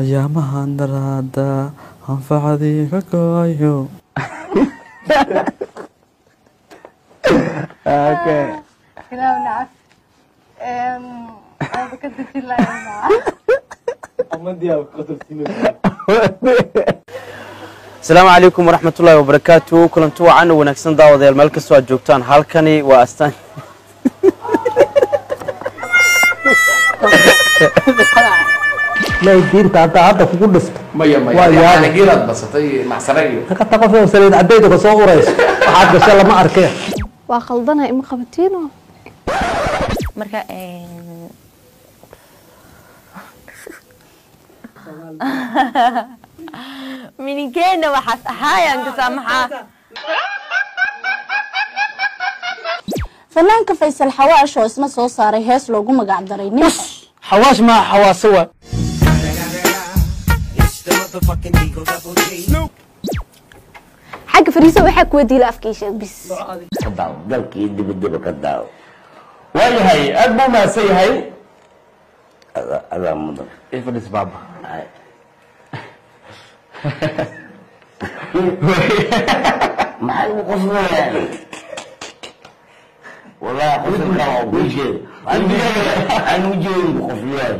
Ayaamahan daraada anfacadii ka gooyo. Okay. Ilaah nacaf. Aaba ka dejin lahaynaa. Asalaamu calaykum waraxmatullaahi wabarakaatu. Kulanti wacan oo wanaagsan, daawadayaal, meel kastoo aad joogtaan. Halkani waa Astaan. Lay diinta hadda hadda kugu dhifto. Maya maya. Waa yaab. Geelaad basatay macsare iyo kata qof oo saliid cadayda ka soo urayso waxaad gashay lama arkeen. Waa qaldana ima qabatiino. Marka mininkeena waxaas ahaayaan ka saamaxaa. Fanaanka Faysal Xawaash oo isna soo saaray hees loogu magac daray nin xawaash maa xawaaso waa. Xagga fariiso waxaa kuwa diila afkii sheeg bis. Ka daawo dalkii dibadaba ka daawo. Waayahay, aad buu mahadsan yahay. Adaa mudan. Ifadhis baaba. Ay. Maxay ugu qoslayaan? Wallahi qosolka waa kuu jeeda, aan u jeedin ku qoslayaan.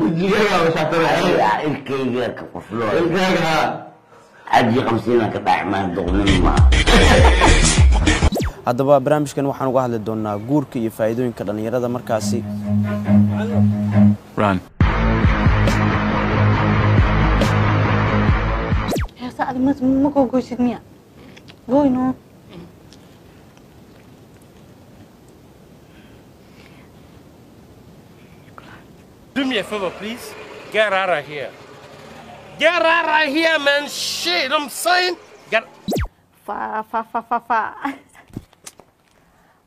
Ilkayga ka qoslooy caji 50 ka dhacmaan doqnin maaha. Haddaba barnaamijkan waxaan uga hadli doonaa guurka iyo faa'iidooyinka dhallinyarada markaasi. Heesa adi ma googoysid miya? Goyno. Do me a favor, please. Get out of here. Get out of here, man. Shit, I'm saying. Get. Fa fa fa fa fa.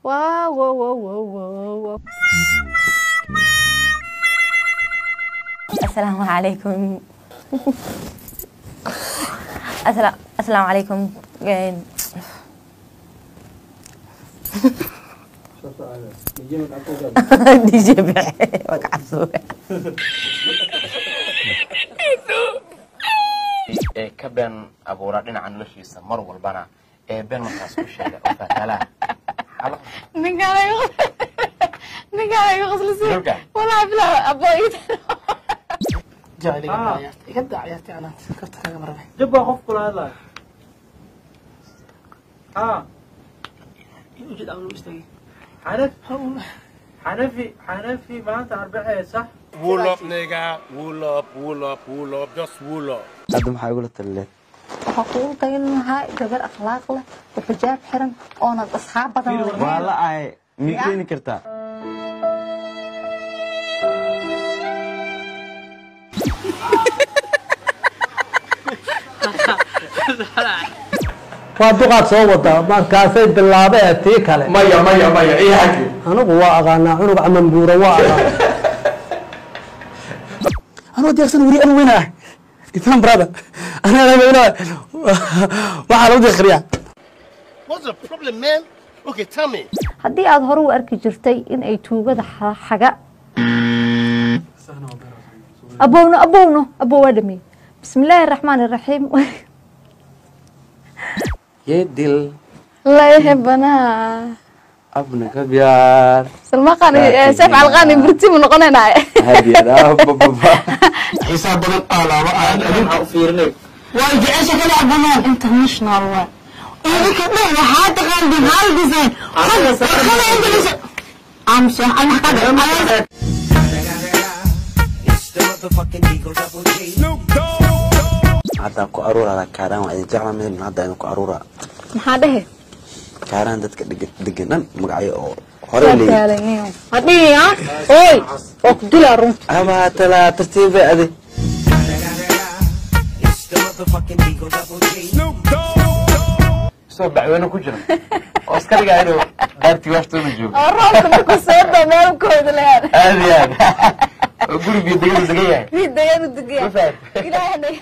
Wow wow wow wow wow wow. Asalaamu calaykum. Asalaamu calaykum. DJ bixe waa ka cabsooga. Ee ka been abuura dhinaca noloshiisa mar walbana ee been markaas ku sheega oo fatalaa. Ninkaan iga qoslisay. Dhulka. Walaa bilaa aboo iga. Iga daa ciyaartay anaant kafta kaga marabay. Jabba qof kula hadlaayo. Ha. Ujeed aan u istaagay. Xanafi Xanafi Xanafi maanta arbacee sax. Wool up, nigga. Wool up, wool up, wool up. Just wool up. Hadda maxaa igula talileed? Waxaa kugu talin lahaa gabar akhlaaq leh oo xijaab xiran oonad asxaab badan lahayn. Waa la ahay mii keeni kartaa? Waa duqaad soo wadaa markaasay bilaabee tii kale. Maya maya maya, ii hagi. Anigu waa aqaanaa cunug camambuura waa aqaanaa. Anoo diyaarsan weli anu weynaa ifaan brother anaa weynaa waxaa lagu dikhriyaa. What's the problem, man? Okay, tell me. Haddii aad hore u arki jirtay in ay tuugada xaga abowno abowno abow waa dhamey. Bismillaahi raxmaani raxiim. ये दिल Lehe banaa. अपने का प्यार. Salmaqan Seef Calqaani burti mu noqonaynaa. Xisaab badan alaaba aan adinka u fiirinay. Waa jecesha kala cabanaan international waa idinka dhan waxaa taqaantiin hal design kala English amso ama qad. Haddaan ku aruurada kaaraan waa idin jeclaa midna hadda idin ku aruura. Maxaa dhehe? Kaaraan dadka degan dhan magacyo oo hore leeyihin. Taalanio. Hadhihi ha? Oy, waa ku dilaa runta. Abaa talaa tartiib bay adi. Soo bacweyne ku jira oo iska dhigaa inuu daartii washtoona joogo. Oo roobka markuu soo dao meelkooda leeyahay. Aad iyo aad oo gurigii degan degan yahay. Mid degan u degan. Ma fahamtay? Ilaahay naga.